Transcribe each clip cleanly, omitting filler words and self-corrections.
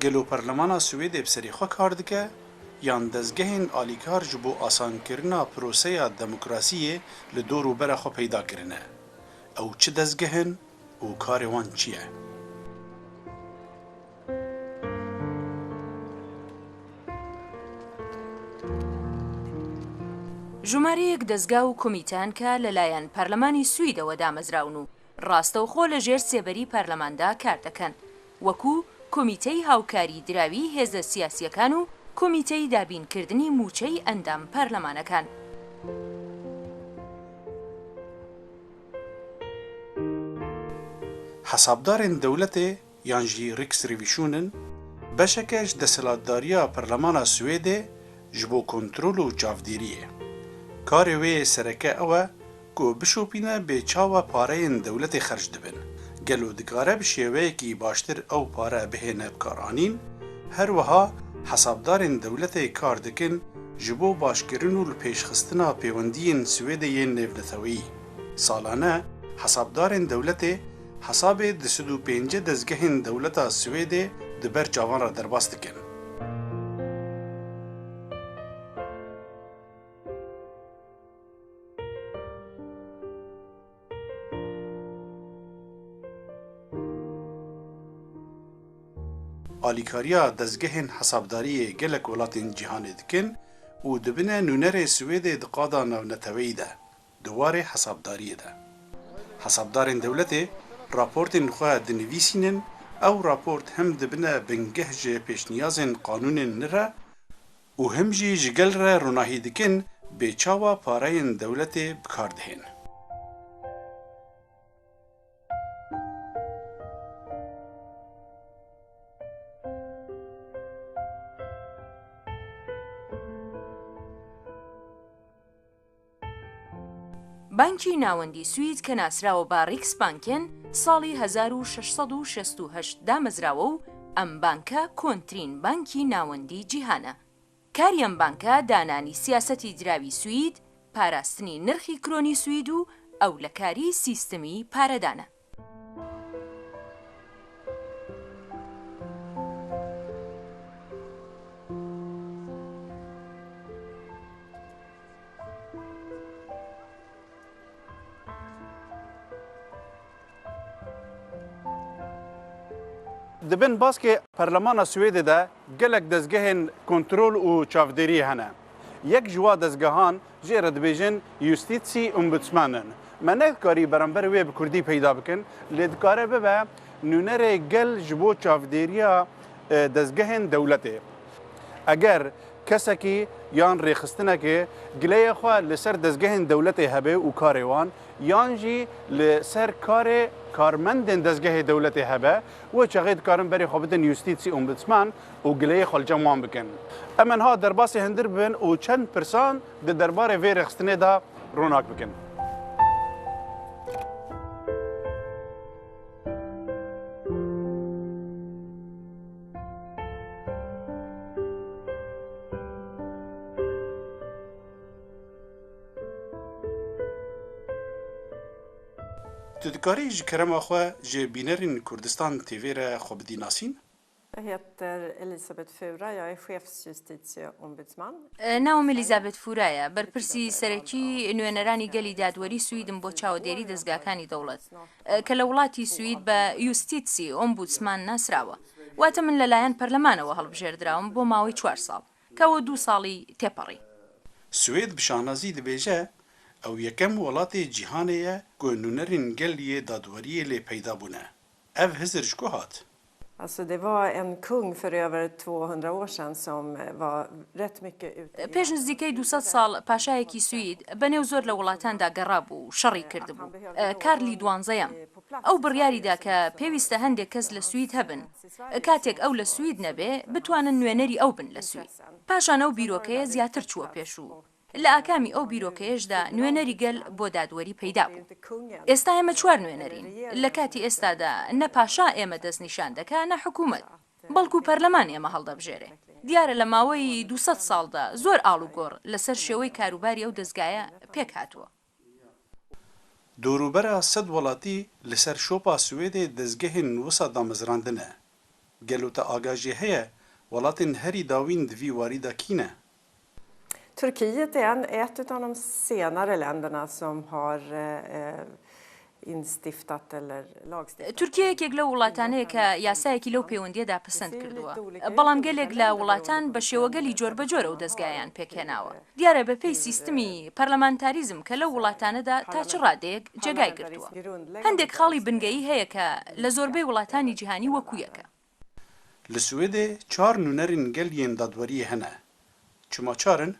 Gelo Perlemana Swêdê bi serê xwe kar dike yan dezgehên alîkar ji bo asankirina proseya demokrasiyê li dor û bera xwe peyda kirine? Ew çi dezgeh in û karê wan çi ye? ژمارەیەک دەزگا و کۆمیتە هەن کە لەلایەن پەرلەمانی سویدەوە دامەزراون و ڕاستەوخۆ لەژێر سێبەری پەرلەماندا کار دەکەن، وەکو کۆمیتەی هاوکاری دراوی هێزە سیاسییەکان و کۆمیتەی دابینکردنی مووچەی ئەندام پەرلەمانەکان. Hesabdarên dewletê yan jî Riksrevisionen, beşeke ji desthilatdariya Perlemana Swêdê ji bo kontrol û çavdêriyê. Karê wê yê sereke ew e ku bişopîne bê çawa pareyên dewletê xerc dibin, gelo dikare bi şêweyekî baştir ew pare bihêne bikaranîn, her wiha hesabdarên dewletê kar dikin ji bo başkirin û lipêşxistina pêwendiyên Swêdê yên nêvneteweyî. Salane hesabdarên dewletê Hesabê 250 dezgehên dewleta Swêdê di ber çavan re derbas dikin. Alîkariya dezgehên hesabdariyê gelek welatên cîhanê dikin û dibine nûnerê Swêdê di qada navneteweyî de. Di warê hesabdariyê de. Hesabdarên dewletê raportên xwe dinivîsînin, ew raport him dibine bingeh ji pêşniyazên qanûnên nire û him jî ji gel re ronahî dikin bê çawa pareyên dewletê bi kar dihên. بانکی ناوەندی سوید کە ناسراوە بە ڕیکسبانکێن ساڵی 1668 دامەزراوە و ئەم بانکە کۆنترین بانکی ناوەندی جیهانە. کاری ئەم بانکە دانانی سیاسەتی دراوی سوید، پاراستنی نرخی کرۆنی سوید و ئەولەکاری سیستمی پارەدانە. Di bin baskê Perlemana Swêdê de gelek dezgehên kontrol û çavdêriyê hene. Yek ji wa dezgehan jê re dibêjin Justitieombudsmannen. Me nedikarî beramber wê bi kurdî peyda bikin, lê dikare bibe nûnerê gel ji bo çavdêriya dezgehên dewletê. Eger kesekî yan rêxistinekê gileyê xwe li ser dezgehên dewletê hebe û karê wan yan jî li ser karê karmendên dezgehê dewletê hebe, wê çaxê dikarin berê xwe bidin Justitieombudsman û gileyê xwe li cem wan bikin. Em niha derbasê hundir bibin û çend pirsan di derbarê vê rêxistinê de ronak bikin. Tu dikarî ji kerema xwe ji bînerên Kurdistan TV re xwe bidî nasîn? Jag heter Elisabeth Fura, jag är chefsjustitieombudsman. ناوم ئێلیزابێت فورایە، بەرپرسی سەرەکی نوێنەرانی گەلی دادوەری سویدم بۆ چاوەدێری دەزگاکانی دەوڵەت، کە لە وڵاتی سوید بە یوستیتسی ئۆمبودسمان ناسراوە. واتە من لەلایەن پەرلەمانەوە هەڵبژێردراوم بۆ ماوەی چوار ساڵ، کە ئەوە دوو ساڵی تێپەڕی. Swêd bi şanazî dibêje, ew yekem welatê cîhanê ye ku nûnerên gel yê dadweriyê lê peyda bûne. Ev hizir ji ku hat? Alltså det var en kung för över 200 år sedan som var rätt mycket ute i پێش نزیکەی 200 ساڵ پاشایەکی سوید بەنێو زۆر لە وڵاتاندا گەڕابوو و شەڕی کردبوو، کارلی دوانزەیەم. ئەو بڕیاری دا کە پێویستە هەندێک کەس لە سوید هەبن، کاتێک ئەو لە سوید نەبێ، بتوانن نوێنەری ئەو بن لە سوید. پاشان ئەو بیرۆکەیە زیاتر چووە پێش و لە ئاکامی ئەو بیرۆکەیەشدا نوێنەری گەل بۆ دادوەری پەیدا بوو. ئێستا ئێمە چوار نوێنەرین. لە کاتی ئێستادا نە پاشا ئێمە دەستنیشان دەکا نە حکوومەت، بەڵکوو پەرلەمان ئێمە هەڵدەبژێرێ. دیارە لە ماوەی 200 ساڵدا زۆر ئاڵوگۆڕ لەسەر شێوەی کاروباری ئەو دەزگایە پێک هاتووە. Dorûbera sed welatî li ser şopa Swêdê dezgehên wisa damezrandine. Gelo te aga jê heye welatên herî dawîn di vî warî de kî ne? Turkiet är en, ett utav de senare länderna som har instiftat eller lagstiftat. تورکیە یەکێک لەو وڵاتانەیە کە یاسایەکی لەو پەیوەندییەدا پەسەند کردووە، بەڵام گەلێک لە وڵاتان بە شێوەگەلی جۆربەجۆر ئەو دەزگایەیان پێکهێناوە. دیارە بە پێی سیستمی پەرلەمانتاریزم کە لەو وڵاتانەدا تا چ ڕادەیەک جێگای گرتووە. هەندێک خاڵی بنگەیی هەیە کە لە زۆربەی وڵاتانی جیهانی وەکوو یەکە. Li Swêdê çar nûnerên gel yên dadweriyê hene. Çima çar in?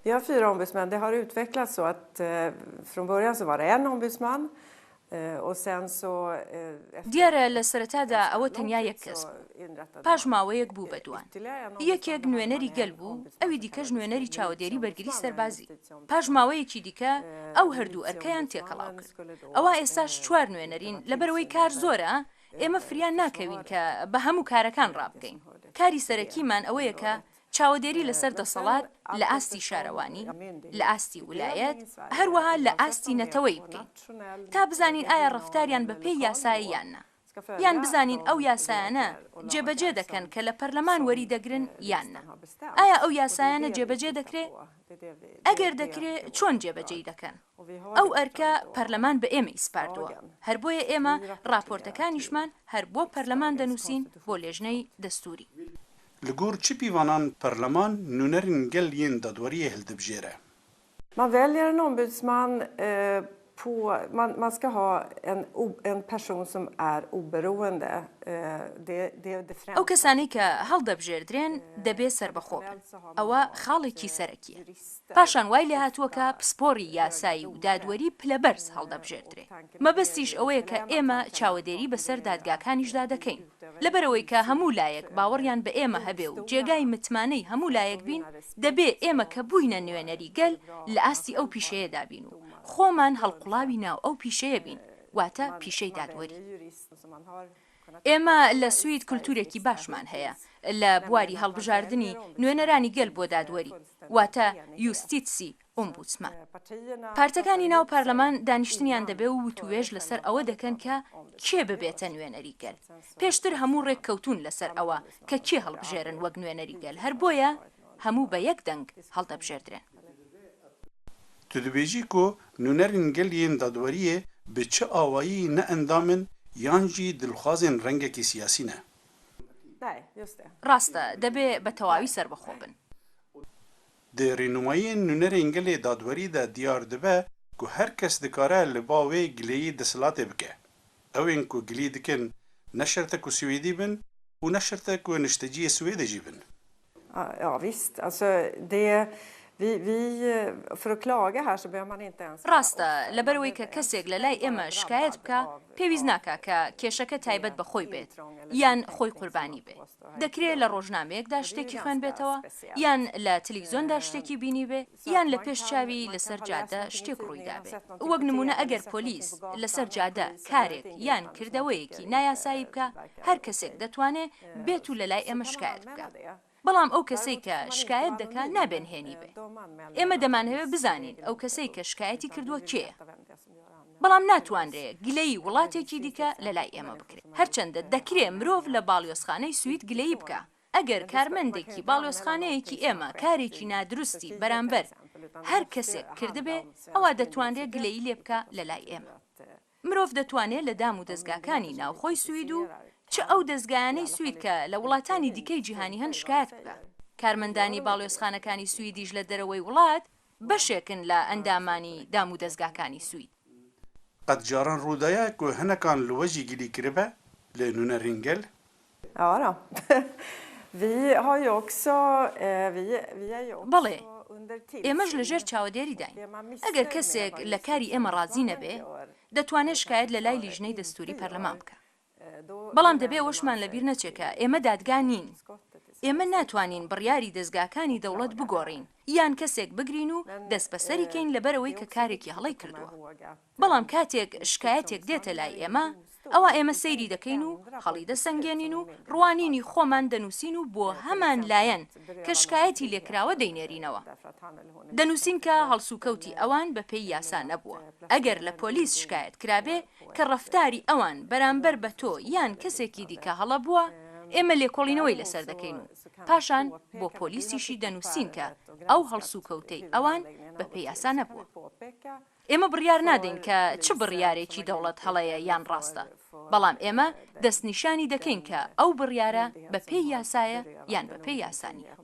Vi har fyra ombudsmän. Det har utvecklats så att från början så var det en ombudsman och sen så دیارە لە سەرەتادا ئەوە تەنیا یەک کەس بوو. پاش ماوەیەک بوو بە دووان. یەکێک نوێنەری گەل بوو، ئەوی دیکەش نوێنەری چاوەدێری بەرگری سەربازی. پاش ماوەیەکی دیکە ئەو هەردوو ئەرکەیان تێکەڵاو کرد. ئەوا ئێستاش چوار نوێنەرین، لەبەرئەوەی کار زۆرە، ئێمە فریا ناکەوین کە بە هەموو کارەکان ڕابگەین. کاری سەرەکیمان ئەوەیە کە چاوەدێری لەسەر دەسەڵات لە ئاستی شارەوانی، لە ئاستی ولایەت، هەروەها لە ئاستی نەتەوەیی بکەین. تا بزانین ئایا ڕەفتاریان بە پێی یاسایە یان نا. یان بزانین ئەو یاسایانە جێبەجێ دەکەن کە لە پەرلەمان وەریدەگرن یان نا. ئایا ئەو یاسایانە جێبەجێ دەکرێ؟ ئەگەر دەکرێ چۆن جێبەجێی دەکەن؟ ئەو ئەرکە پەرلەمان بە ئێمەی سپاردووە، هەر بۆیە ئێمە ڕاپۆرتەکانیشمان هەر بۆ پەرلەمان دەنووسین بۆ لێژنەی دەستووری. Li gor çi pîvanan perleman nûnerên gel yên dadweriyê hildibijêre? Man väljer en ombudsman på, man, man ska ha en, en person som är oberoende. Det, det, det ئەو کەسانەی کە هەڵدەبژێردرێن دەبێ سەربەخۆ بن، ئەوە خاڵێکی سەرەکییە. پاشان وای لێهاتووە کە پسپۆڕی یاسایی و دادوەری پلەبەرز هەڵدەبژێردرێ. مەبەستیش ئەوەیە کە ئێمە چاوەدێری بەسەر دادگاکانیشدا دەکەین. لەبەرئەوەی کە هەموو لایەک باوەڕیان بە ئێمە هەبێ و جێگای متمانەی هەموو لایەک بین، دەبێ ئێمە کە بووینە نوێنەری گەل لە ئاستی ئەو پیشەیەدا بین و خۆمان هەڵقوڵاوی ناو ئەو پیشەیە بین، واتە پیشەی دادوەری. ئێمە لە سوید کولتوورێکی باشمان هەیە لە بواری هەڵبژاردنی نوێنەرانی گەل بۆ دادوەری، واتە یوستیتسی ئۆمبودسمان. پارتەکانی ناو پارلەمان دانیشتنیان دەبێ و وتووێژ لەسەر ئەوە دەکەن کە کێ ببێتە نوێنەری گەل. پێشتر هەموو ڕێککەوتوون لەسەر ئەوە کە کێ هەڵبژێرن وەک نوێنەری گەل، هەر بۆیە هەموو بە یەک دەنگ هەڵدەبژێردرێن. Tu dibêjî ku nûnerên gel yên dadweriyê bi çi awayî ne endam in yan jî dilxwazên rengekî siyasî ne? ڕاستە، دەبێ بە تەواوی سەربەخۆ بن. Di rênimayiyên nûnerên gelê dadwerî de diyar dibe ku her kes dikare li ba wê gileyî desthilatê bike. Ew ên ku gilî dikin ne şert e ku swêdî bin û ne şert e ku nişteciyê Swêdê jî bin. Ja visst, alltså det vi vi för att klaga här så behöver man inte ens vara ڕاستە، لەبەرئەوەی کە کەسێک لە لای ئێمە شکایەت بکا پێویست ناکا کە کێشەکە تایبەت بە خۆی بێت یان خۆی قوربانی بێ. دەکرێ لە ڕۆژنامەیەکدا شتێکی خوێنبێتەوە یان لە تلیڤزیۆندا شتێکی بینیبێ یان لە پێش چاوی لەسەر جادە شتێک ڕوویدابێ. وەک نموونە ئەگەر پۆلیس لەسەر جادە کارێک یان کردەوەیەکی نایاسایی بکا هەر کەسێک دەتوانێ بێت و لەلای ئێمە شکایەت بکا. بەڵام ئەو کەسەی کە شکایەت دەکا نابێ نهێنی بێ. ئێمە دەمانهەوێ بزانین ئەو کەسەی کە شکایەتی کردووە کێیە. بەڵام ناتوانرێ گلەیی وڵاتێکی دیکە لەلای ئێمە بکرێ. هەرچەندە دەکرێ مرۆڤ لە باڵیۆزخانەی سوید گلەیی بکا، ئەگەر کارمەندێکی باڵیۆزخانەیەکی ئێمە کارێکی نادروستی بەرامبەر هەر کەسێک کردبێ، ئەوا دەتوانرێ گلەیی لێ بکا لەلای ئێمە. مرۆڤ دەتوانێ لە دام و دەزگاکانی ناوخۆی سوید و چ ئەو دەزگایانەی سوید کە لە وڵاتانی دیکەی جیهانی هەن شکایەت بکا. کارمەندانی باڵیۆزخانەکانی سویدیش لە دەرەوەی وڵات بەشێکن لە ئەندامانی دام و دەزگاکانی سوید. قەت جاران ڕوودایە ku hinekan li we jî gilî kiribe li nûnerên gel? Ja då. Vi har ju också, vi, vi är ju också بەڵێ، under ئێمەش لە tillsyn. ژێر چاوەدێریداین. Det man ئەگەر missnöjd med کەسێک vad لە کاری ئێمە ڕازی justitieombudsmannen نەبێ، gör, دەتوانێ شکایەت لە لای för لیژنەی inte دەستووری پەرلەمان gör, بکا. då بەڵام دەبێ vänder man ئەوەشمان لە sig بیر نەچێ till کە ئێمە دادگا نین. utskottet i ئێمە Sveriges ناتوانین بڕیاری دەزگاکانی دەوڵەت riksdag. بگۆڕین یان کەسێک بگرین و Men دەستبەسەری کەین لەبەرئەوەی det är کە också کارێکی viktigt هەڵەی att komma کردووە. ihåg att بەڵام کاتێک شکایەتێک دێتە justitieombudsmannen لای är ئێمە، en domstol. ئەوا ئێمە Vi kan سەیری inte دەکەین و ändra på ett beslut هەڵیدەسەنگێنین som و en myndighet ڕوانینی har خۆمان fattat. دەنووسین و بۆ Till هەمان exempel لایەن att کە beröva någon شکایەتی لێکراوە friheten دەینێرینەوە. därför att han eller hon är دەنووسین misstänkt کە för brott هەڵسوکەوتی eller ئەوان بە پێی eller یاسا att نەبووە. ئەگەر placera لە en پۆلیس individ شکایەت på کرابێ på کە ett ڕەفتاری ئەوان بەرامبەر بە تۆ förvarshus یان eller کەسێکی liknande. دیکە هەڵە بووە، ئێمە لێکۆڵینەوەی لەسەر دەکەین و پاشان بۆ پۆلیسیشی دەنووسین کە ئەو هەڵسوکەوتەی ئەوان بەپێی یاسا نەبووە. ئێمە بڕیار نادەین کە چ بڕیارێکی دەوڵەت هەڵەیە یان ڕاستە، بەڵام ئێمە دەستنیشانی دەکەین کە ئەو بڕیارە بەپێی یاسایە یان بەپێی یاسا نییە.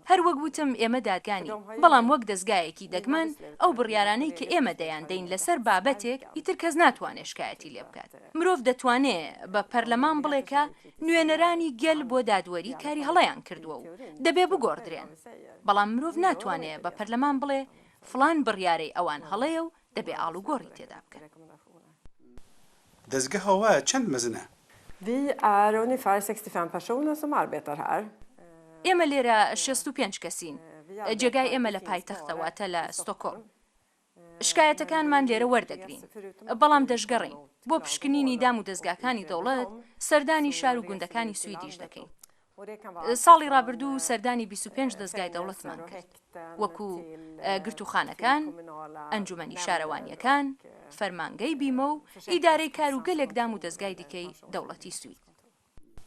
هەر وەک وتم ئێمە دادگا نین، بەڵام وەک دەزگایەکی دەگمەن ئەو بڕیارانەی کە ئێمە دەیاندەین لەسەر بابەتێک ئیتر کەس ناتوانێ شکایەتی لێ بکات. مرۆڤ دەتوانێ بە پەرلەمان بڵێ کە نوێنەرانی گەل بۆ دادوەری کاری هەڵەیان کردووە و دەبێ بگۆڕدرێن، بەڵام مرۆڤ ناتوانێ بە پەرلەمان بڵێ فڵان بڕیارەی ئەوان هەڵەیە و دەبێ ئاڵوگۆڕی تێدا بکەن. دەزگەها وە چەند مەزنە؟ Vi är ungefär 65 personer som arbetar här. ئێمە لێرە 65 کەسین. جێگای ئێمە لە پایتەختە واتە لە ستۆکۆڵم. شکایەتەکانمان لێرە وەردەگرین، بەڵام دەشگەڕێین. بۆ پشکنینی دام و دەزگاکانی دەوڵەت سەردانی شار و گوندەکانی سویدیش دەکەین. ساڵی ڕابردوو سەردانی 25 دەزگای دەوڵەتمان کرد، وەکو گرتووخانەکان، ئەنجومەنی شارەوانییەکان، فەرمانگەی بیمە و ئیدارەی کار و گەلێک دام و دەزگای دیکەی دەوڵەتی سوید.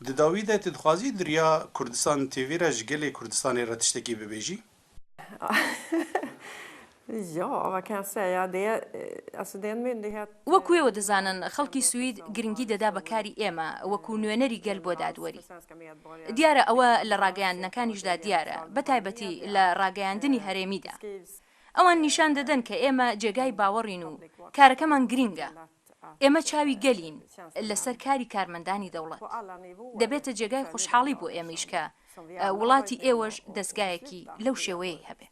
Di dawî de tu dixwazî di riya Kurdistan TV re ji gelê Kurdistanê re tiştekî bibêjî? Ja, vad kan jag säga? Det, alltså det är en myndighet. وەکو ئێوە دەزانن خەڵکی سوید گرنگی دەدا بە کاری ئێمە وەکو نوێنەری گەل بۆ دادوەری. دیارە ئەوە لە ڕاگەیاندنەکانیشدا دیارە، بە تایبەتی لە ڕاگەیاندنی هەرێمیدا. ئەوان نیشان دەدەن کە ئێمە جێگای باوەڕین و کارەکەمان گرینگە. ئێمە چاوی گەلین لەسەر کاری کارمەندانی دەوڵەت. دەبێتە جێگای خۆشحاڵی بۆ ئێمەیش کە وڵاتی ئێوەش دەزگایەکی لەو شێوەیەی هەبێ.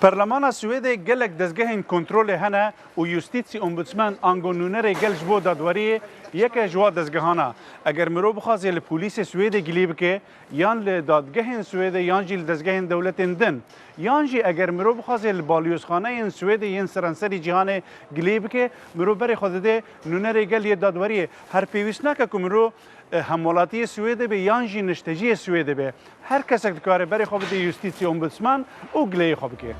پەرلەمانا سوێدê gelek dezgehên kontrolê hene û Justitieombudsman ango nûnerê gel ji bo dadweriyê yek e ji wa dezgehan e. Eger mirov bixwaze li polîsê Swêdê gilî bike yan li dadgehên Swêdê yan jî li dezgehên dewletên din yan jî eger mirov bixwaze li balyozxaneyên Swêdê yên seranserî cîhanê gilî bike mirov berê xwe dide nûnerê gel yê dadweriyê. Her pêwîst nake ku mirov hemwelatiyê Swêdê be yan jî nişteciyê Swêdê be. Her kesek dikare berê xwe bide Justitieombudsman û gileyê xwe bike.